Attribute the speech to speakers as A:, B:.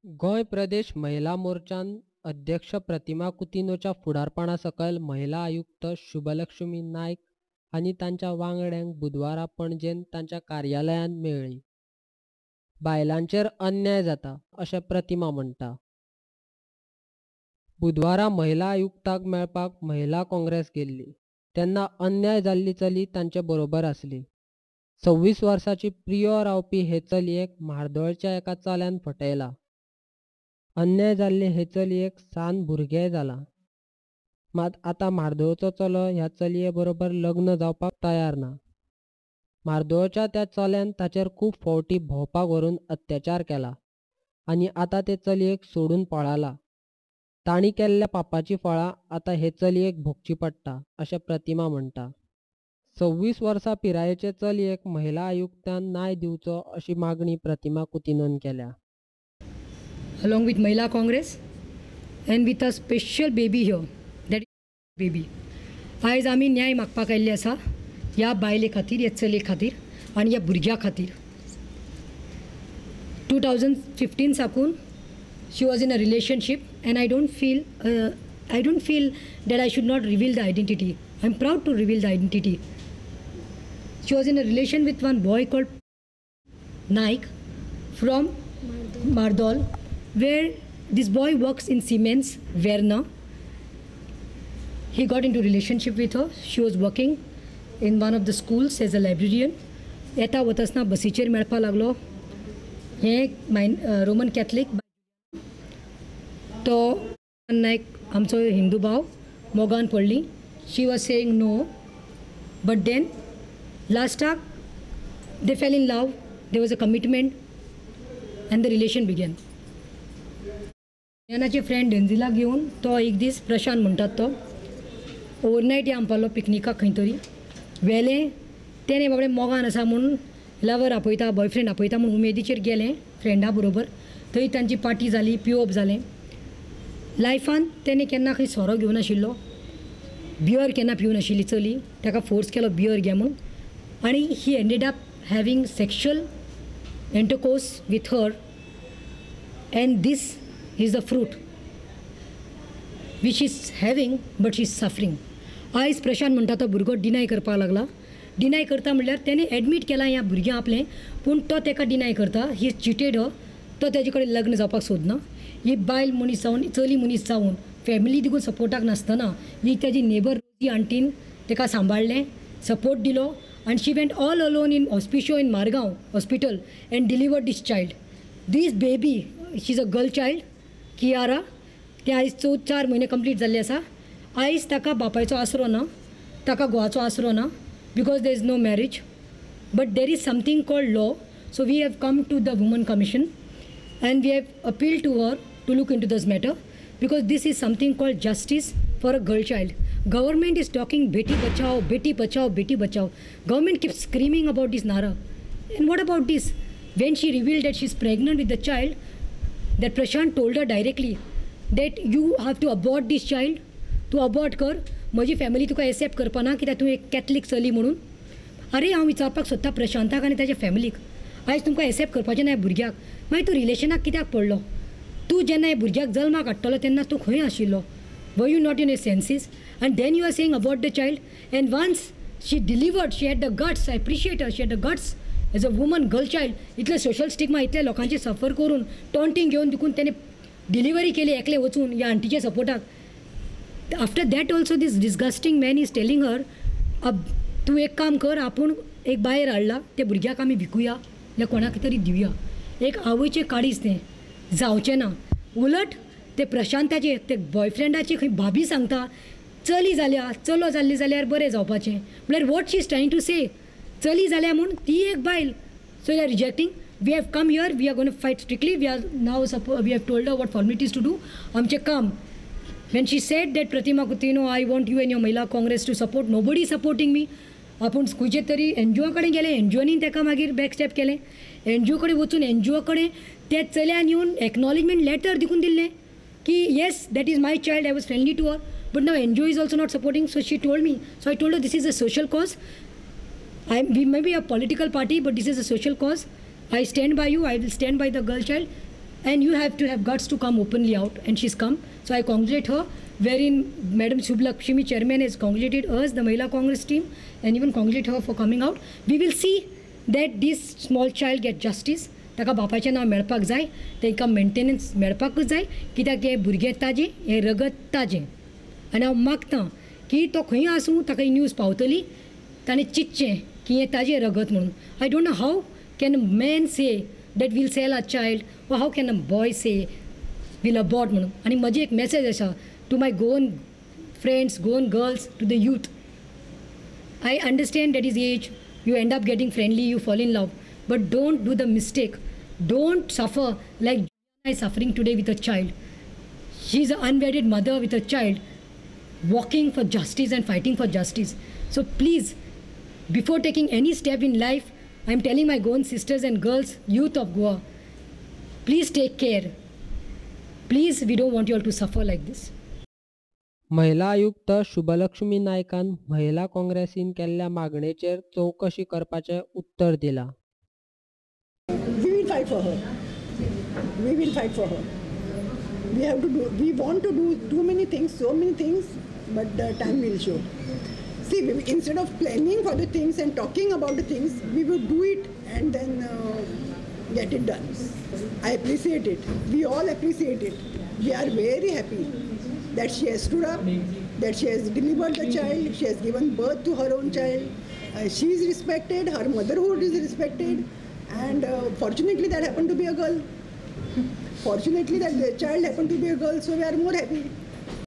A: गोंय प्रदेश महिला मोर्चान अध्यक्ष प्रतिमा कुतिन्होच्या फुडारपणा सकयल महिला आयुक्त शुभलक्ष्मी नायक आनी तांच्या वांगड्यांक बुधवारा पणजेंत तांच्या कार्यालयांत मेळ्ळी. बायलांचेर अन्याय जाता अशें प्रतिमा म्हणटा. बुधवारा महिला आयुक्ताक मेळपाक महिला काँग्रेस गेल्ली तेन्ना अन्याय जाल्ली चली तांचे बरोबर आसली. 26 वर्साची प्रियो रावपी हे चलयेक म्हार्दोळच्या एका चल्यान फटयला. अन्याय जाल्ले हे चलयेक सान भुरगेंय जालां. मात आतां म्हार्दोळचो चलो ह्या चलये बरोबर लग्न जावपाक तयार ना. म्हार्दोळच्या त्या चल्यान ताचेर खूब फावटी भोंवपाक व्हरून अत्याचार केला आनी आतां ते चलयेक सोडून पळाला. तांणी केल्ल्या पापाची फळां आतां हे चलयेक भोगची पडटा अशें प्रतिमा म्हणटा. 26 वर्सां पिरायेचे चलयेक महिला आयुक्तान न्याय दिवचो अशी मागणी प्रतिमा कुतिन्होन केल्या.
B: Along with Mahila Congress and with a special baby here, that baby. आयज आमी न्याय मागपाक आयिल्ले आसा ह्या बायले खातीर, ह्या चलये खातीर आनी ह्या भुरग्या खातीर. 2015 साकून she was in a relationship and I don't feel that I should not reveal the identity. I am proud to reveal the identity. She was in a relation with one boy called Naik from Mardol, where this boy works in Siemens, Verna. He got into relationship with her. She was working in one of the schools as a librarian. येता वतासना बसीचेर मेळपाक लागलो. हे मायन Roman Catholic, तो नायक आमचो हिंदू भाव मोगान पडली. She was saying no, but then लास्टाक they fell in love. There was a commitment and the relation began. यानाचे friend डेन्झिलाक घेवन तो एक दीस प्रशांत म्हणटात तो ओवरनायट या म्हणपालो पिकनिकाक खंय तरी व्हेलें. तेणें बाबडें मोगान आसा म्हूण लवर आपयता, बॉयफ्रेंड आपयता म्हूण उमेदीचेर गेलें फ्रेंडा बरोबर. थंय तांची पार्टी जाली, पिवप जालें. लायफान तेणें केन्ना खंय सोरो घेवनाशिल्लो, बियर केन्ना पिवनाशिल्ली चली. ताका फोर्स केलो बियर घे म्हूण आनी he ended up having sexual intercourse with her, and this is the fruit which is having, but she is suffering. आयज प्रशांत म्हणटा तो भुरगो डिनाय करपाक लागला. डिनाय करता म्हणल्यार तेणें एडमीट केलां ह्या भुरग्यां आपलें, पूण तो ताका डिनाय करता. ही चिटेड हर. तो तेजे कडेन लग्न जावपाक सोदना. ही बायल मनीस जावन, चली मनीस जावन, फॅमिली देखून सपोर्टाक नासतना ही तेजी नेबर आंटीन ताका सांबाळ्ळें, सपोर्ट दिलो आनी she went all alone in Hospicio in Margao hospital and delivered this child. This baby, she is a girl child, Kiara. तें आयज 4 म्हयने कंप्लीट जाल्ले आसा. आयज ताका बापायचो आसरो ना, ताका घोवाचो आसरो ना, because there is no marriage. But there is something called law. So we have come to the woman commission and we have appeal to her to look into this matter, because this is something called justice for a girl child. Government is talking Beti Bachao, Beti Bachao, Beti Bachao. Government keeps screaming about this nara. And what about this? When she revealed that she's pregnant with the child, that Prashant told her directly that you have to abort this child. तूं abort कर, म्हजी family तुका accept करपा ना कित्याक तूं एक Catholic चली म्हणून. अरे हांव विचारपाक सोदता प्रशांताक आनी ताच्या फॅमिलीक, आयज तुमकां एक्सेप्ट करपाचें ना भुरग्याक, मागीर तूं रिलेशनाक कित्याक पडलो? तूं जेन्ना ह्या भुरग्याक जल्माक हाडटलो तेन्ना तूं खंय आशिल्लो? Were you not in your senses? And then you are saying abort the child. And once she delivered, she had the guts. I appreciate her. She had the guts as a woman, girl child. इतले social stigma, इतले लोकांचे सफर करून, taunting घेवन देखून तेणें delivery केली एकलें वचून ह्या आंटीच्या सपोर्टाक. After that also this disgusting man is telling her, अब तूं एक काम कर, आपूण एक भायर हाडला त्या भुरग्याक आमी विकुया या कोणाक तरी दिवया. एक आवयचें काळीज तें जावचें ना. उलट ते प्रशांताचे ते बॉयफ्रेंडाची खंय भाभी सांगता चली जाल्या, चलो जाल्ली जाल्यार बरें जावपाचें. म्हळ्यार what she is trying to say, चली जाल्या म्हूण ती एक बायल. So they are rejecting. We have come here, we are gonna fight strictly. We are now we have told her what formalities to do. आमचें काम. When she said that Pratima Coutinho, I want you and your Mahila Congress to support, nobody is supporting me. आपूण खंयचे तरी N G ओ कडेन गेलें, N G ओनी ताका मागीर बॅक स्टेप केलें. एन जी ओ कडेन वचून एन जी ओ कडेन त्या चल्यान येवन एक्नॉलेजमेंट लेटर देखून दिल्लें की yes, that is my child, I was friendly to her, but now N G O is also not supporting. So she told me, so I told her this is a social cause. We may be a political party, but this is a social cause. I stand by you, I will stand by the girl child. And you have to have guts to come openly out, and she is come. So I congratulate her, wherein Madam Shubhalakshmi chairman has congratulated us, the Mahila Congress team, and even congratulate her for coming out. We will see that this small child get justice. ताका बापायचें नांव मेळपाक जाय, तांकां maintenance मेळपाकूच जाय, कित्याक हें भुरगें ताजें, हें रगत ताजें. आनी हांव मागतां की तो खंय आसूं ताका ही न्यूज पावतली, ताणें चिंतचें की हें ताजें रगत म्हणून. I don't know how can a man say that we'll sell a child, or how can a boy say we'll abort म्हणून. आनी म्हजी एक मॅसेज आसा to my Goan friends, Goan girls, to the youth. I understand that is age, you end up getting friendly, you fall in love, but don't do the mistake. Don't suffer like is suffering today with a child. She is a unwedded mother with a child, walking for justice and fighting for justice. So please, before taking any step in life, I am telling my Goan sisters and girls, youth of Goa, please take care. Please, we don't want you all to suffer like this.
A: महिला आयुक्त शुभलक्ष्मी नायकान महिला काँग्रेसीन केल्ल्या मागणेचेर चवकशी करपाचें उत्तर दिलां.
C: We will fight for her. We will fight for her. We have to do, we want to do too many things, so many things, but the time will show. See, instead of planning for the things and talking about the things, we will do it and then get it done. I appreciate it. We all appreciate it. We are very happy that she has stood up, that she has delivered the child, she has given birth to her own child. She is respected, her motherhood is respected, and fortunately that happened to be a girl. Fortunately that the child happened to be a girl, so we are more happy.